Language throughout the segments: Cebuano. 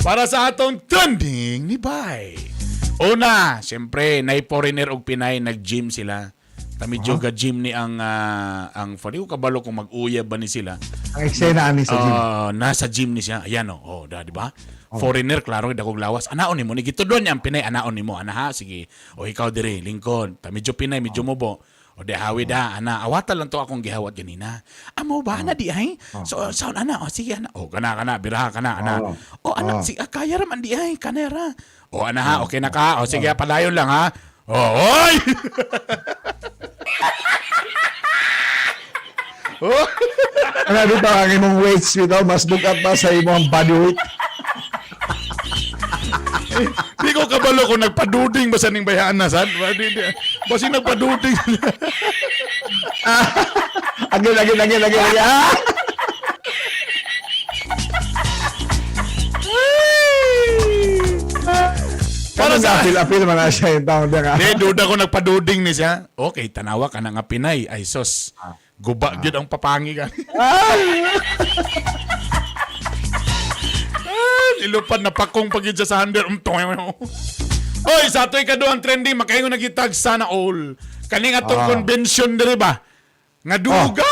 Para sa atong trending ni Bay. Una, siyempre, nay foreigner og Pinay, nag-gym sila. Ta medyo ga gym ni ang di ko kabalo kung mag-uyab ba ni sila. Ang eksena ani sa gym. Ah, nasa gym ni siya. Ayan oh, oh da, di ba? Foreigner klaro dagog lawas. Anaon nimo ni gitudon niya ang Pinay, anaon nimo. Ana ha, sige. O ikaw dire, lingkod. Ta medyo Pinay, medyo mobo. O di hawi da, ana, awata lang to akong gihawat ganina. Amo ba ana di ay? So sound ana, o sige ana. O kana kana biraha kana ana. Oh. O ana, Oh. sige ah, kaya ra man di ay, kanera. O ana ha, okay na ka. O sige, padayon lang ha. O, oy! Oh. Ano dito ang imong weights bitaw mas bugat pa sa imong body weight. Di ko kabalo kung nagpaduding ba sa ning bayaan na sad. Basi nagpaduding. Again, again, again, again, again. Ah! Para Para sa sa apil-apil man na siya yung taon niya. Di, duda ko nagpaduding ni siya. Okay, tanawa ka na nga Pinay. Ay sos. Guba gyud ang papangi ka. Ah, ilupad na pakong pagid siya sa handle. Toy. Oy, sa atoy kaduang trending makaingon nagitag sana all. Kaning atong convention diri ba? Nga dugay!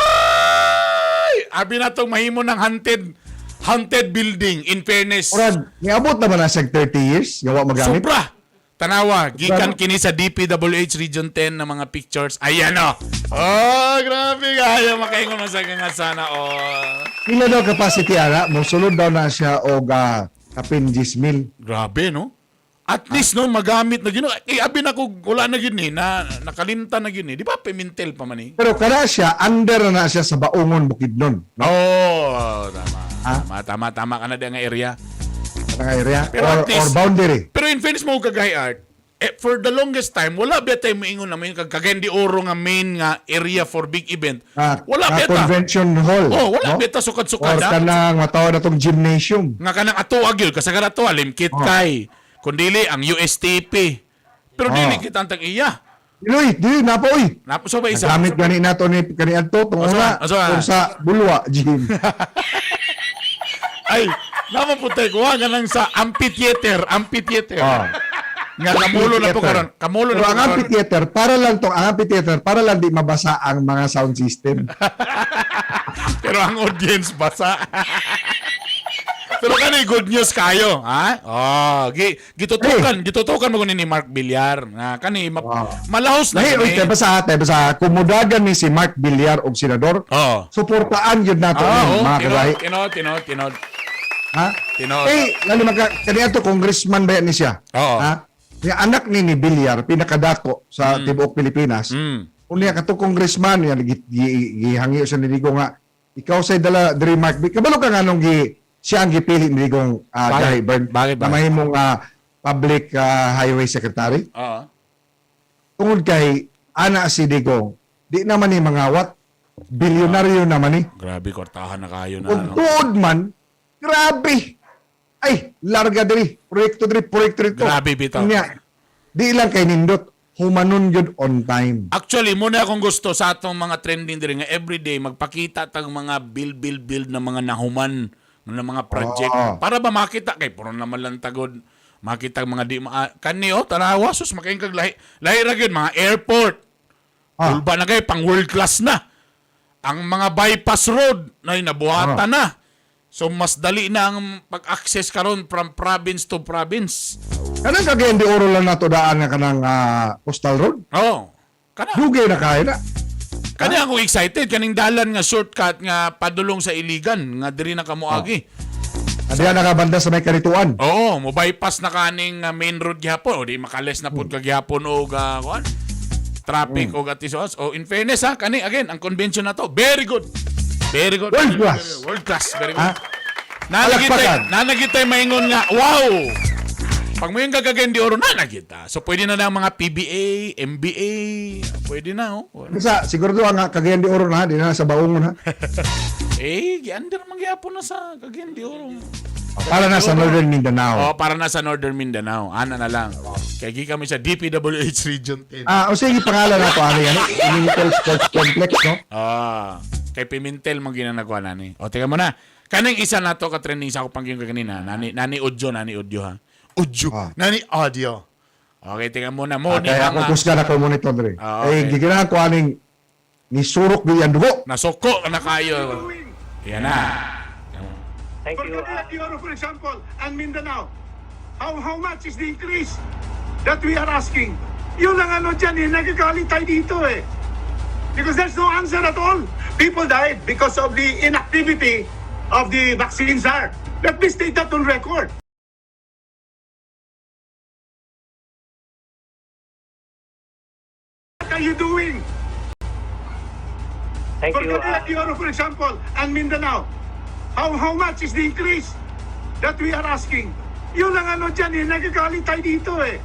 Abi na tong mahimo ng haunted haunted building, in fairness. Murag, niabot na ba na siya 30 years? Gawa magamit? Sobra! Tanawa, gikan no? kini sa DPWH Region 10 na mga pictures. Ayan o. Oh, grabe kaya makaingon man sa nga sana oh. Pila daw capacity ara? Mosulod daw na siya og kapin 10,000. Grabe no. At least no magamit na gino. Eh abi na ko wala na gid ni na nakalimtan na gid ni. Di ba Pimentel pa man eh? Pero kada siya, under na siya sa Baungon, Bukidnon. No, oh, tama. Ah? Tama, tama, tama ka na di nga area. Nga area. Pero or, at least- or boundary. Pero in fairness mo kagay art, eh, for the longest time, wala ba tayo moingon na may kag Cagayan de Oro nga main nga area for big event. Ah, Wala nga beta. convention hall. Oh, wala no? beta Or sukad-sukad. ah. kanang matawag na tong gymnasium. Nga kanang ato gyud kasagaran ato limkit kay kundili ang USTP. Pero dili kita ang tag-iya. Dili, dili, napa oy. Napuso ba isa? Nagamit gani nato ni kani adto tong Asa una man? Asa man? kung sa Bulwa gym. Ay, naman po tayo kuha nga lang sa amphitheater, amphitheater. Nga kamulo na po karon, kamulo na Pero po ang karon. amphitheater para lang tong ang amphitheater para lang di mabasa ang mga sound system. Pero ang audience basa. Pero kani good news kayo, ha? Oh, gitutukan, gitutukan mo ni Mark Villar. Na kani malahos na Lahi oy kani. kay basa kay basa kumudagan ni si Mark Villar og senador. Oh. Suportaan gyud nato Ah, ni oh, mga tinod, kagahi. tinod, tinod, tinod. Ha? Tinod. Eh, lalo magka kaniadto congressman ba yan ni siya? Oo. Ha? Yung anak ni Villar pinakadako sa tibuok Pilipinas. Unya kato congressman yan gihangyo siya ni Digong nga ikaw say dala diri Mark B. Kabalo ka nga nung gi siya ang gipili ni Digong Bakit? Gahi Bern Bakit na ba? mahimong public highway secretary Oo. tungod kay ana si Digong di naman ni mangawat, bilyonaryo naman ni. Grabe kwartahan na kayo na Kung ano. tuod man, grabe, ay larga diri proyekto diri proyekto dito. Grabe, bitaw. Unya, di lang kay nindot humanon gyud on time. Actually, muna akong gusto sa atong mga trending diri nga everyday magpakita tag mga build build build na mga nahuman ng mga project Oo. para ba makita kay puro naman lang tagod makita ang mga di ma kani oh tanawa sus makaing kag lahi lahi ra gyud mga airport. Ulba na kay pang world class na ang mga bypass road na nabuhatan na, so mas dali na ang pag-access karon from province to province. Kanang Cagayan de Oro lang nato daan nga kanang coastal road. Oh, kana. Dugay na kay na. Kani ako excited kaning dalan nga shortcut nga padulong sa Iligan nga diri na kamoagi. Adiya nakabanda sa may karituan. Oo, mo bypass na kaning main road gihapon o di makales na pud ka gihapon og kuan. Traffic og atisos. O in fairness ha, kani again ang convention na to very good. Very good. World class. World class. Very good. Ha? Nanagitay, Palakpakan. nanagitay maingon nga, wow! Pag mo yung gagagawin di oro, nanagita. So pwede na lang mga PBA, MBA, pwede na oh. Kasi siguro ang Cagayan de Oro na di na sa Baungon ha. Eh, giander man gihapon na sa Cagayan de Oro. Para na sa Northern Mindanao. Oh, para na sa Northern Mindanao. Ana na lang. Kay gi kami sa DPWH Region 10. Ah, o sige pangalan na to ani ano, Pimentel Sports Complex, no? Ah, kay Pimentel man ginanagwa na ni. O teka muna. Kaning isa na to ka trending sa ako pangging kanina. Nani nani audio, nani audio ha. Audio. Ah. Nani audio. Okay, tingnan muna mo Ah, ni kaya ako mga kusga na ko monitor diri. Ah, okay. Eh giginahan ko aning ni surok gyud ang dugo. Nasuko na kayo. Yan na. Thank For you. Cagayan de Oro, for example, and Mindanao, how much is the increase that we are asking? Yun lang ano dyan eh, nagagalit tayo dito eh. Because there's no answer at all. People died because of the inactivity of the vaccine czar. Let me state that on record. What are you doing? Thank For you. Cagayan de Oro, for example, and Mindanao, how much is the increase that we are asking? Yun lang ano dyan eh, nagagalit tayo dito eh.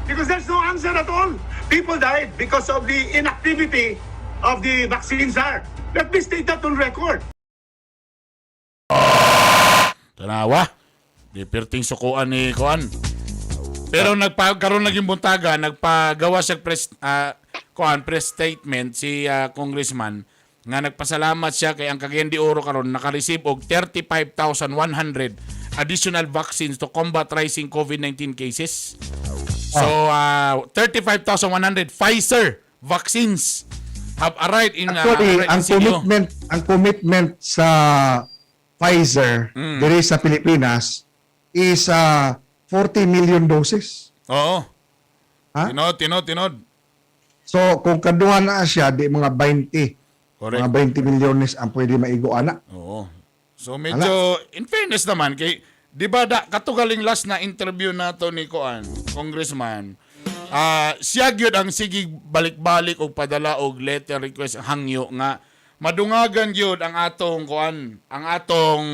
Because there's no answer at all. People died because of the inactivity of the vaccine czar. Let me state that on record. Tanawa. Di perting sukuan ni Kuan. Pero nagpa karon naging buntaga, nagpagawa siya press kuan press statement si congressman nga nagpasalamat siya kay ang Cagayan de Oro karon naka-receive og 35,100 additional vaccines to combat rising COVID-19 cases. So 35,100 Pfizer vaccines have arrived in Actually, arrived ang in CDO. commitment sa Pfizer diri sa Pilipinas is 40 million doses. Oo. Ha? Tinod, tinod, tinod. So kung kaduha na siya di mga 20. Correct. Mga 20 milyones ang pwede maigo ana. Oo. So medyo in fairness naman kay 'di ba da katugaling last na interview nato ni Kuan, congressman. Siya gyud ang sige balik-balik og padala og letter request hangyo nga madungagan gyud ang atong kuan, ang atong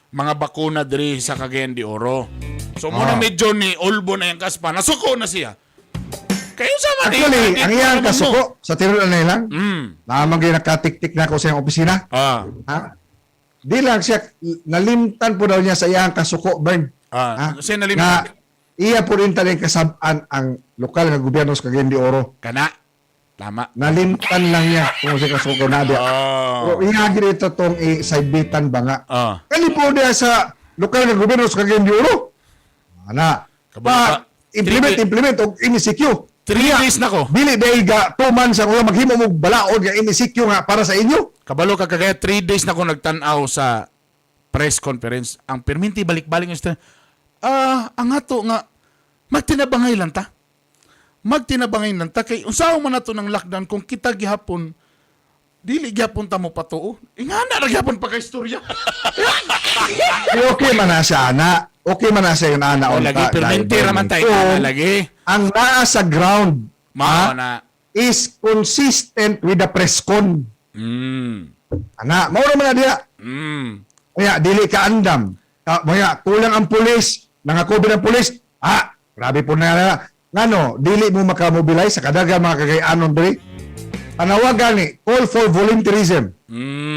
mga bakuna diri sa Cagayan de Oro. So muna medyo ni Olbo na yung kaspa, nasuko na siya. Kayo sa man eh, Actually, di ang iyang naman mo. kasuko sa tinuod na lang, naamang gyud nakatiktik na ako sa iyang opisina. Ha? Di lang siya, nalimtan po daw niya sa iyang kasuko, Bern. Ha? Siya nalimtan. Nga, iya po rin talagang kasabaan ang lokal nga gobyerno sa Cagayan de Oro. Kana. Tama. Nalimtan lang niya kung siya kasuko na diya. Pero iya gid ito tong isaibitan ba nga. Kani po niya sa lokal nga gobyerno sa Cagayan de Oro. Ana. Kabalo Pa, ka. implement, implement og MECQ. 3 days na ko. Dili dahil ga 2 months ako maghimo mo balaod nga MECQ nga para sa inyo. Kabalo ka kagaya 3 days na ko nagtan-aw sa press conference. Ang perminti balik-balik nga siya, ang ato nga magtinabangay lang ta. Magtinabangay lang ta kay unsaon man nato ng lockdown kung kita gihapon dili gihapon ta mo patuo. Ingana ra gihapon pa kay istorya. Eh, okay man na siya, ana. Okay man na siya yung ana. O lagi unta, perminti dahil ra man tay kung ana lagi. ang naa sa ground Mao na. is consistent with the press con. Ana, mao ra man na diha. Kaya dili ka andam. Kaya kulang ang pulis, nangakobi ng pulis. Ah, grabe po na na. Ngano, dili mo makamobilize sa kadaga mga kagayanon diri. Panawagan ni call for volunteerism.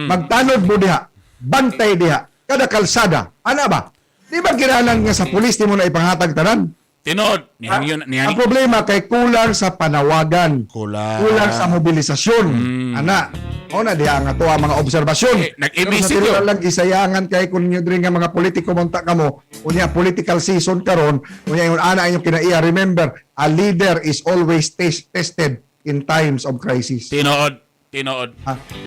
Magtanod mo diha, bantay diha, kada kalsada. Ana ba? Di ba kinahanglan nga sa pulis di mo na ipanghatag tanan? Tinod nihangyon Ang nihang problema kay kulang sa panawagan. Kulang. Kulang sa mobilisasyon. Ana, mao na diha nga tuwa mga obserbasyon. Eh, nag-MECQ. Pero sa tinuod lang gisayangan kay kun inyo diri nga mga politiko monta kamo, unya political season karon, unya ingon ana inyong kinaiya. Remember, a leader is always tested in times of crisis. Tinuod, tinuod. Ha?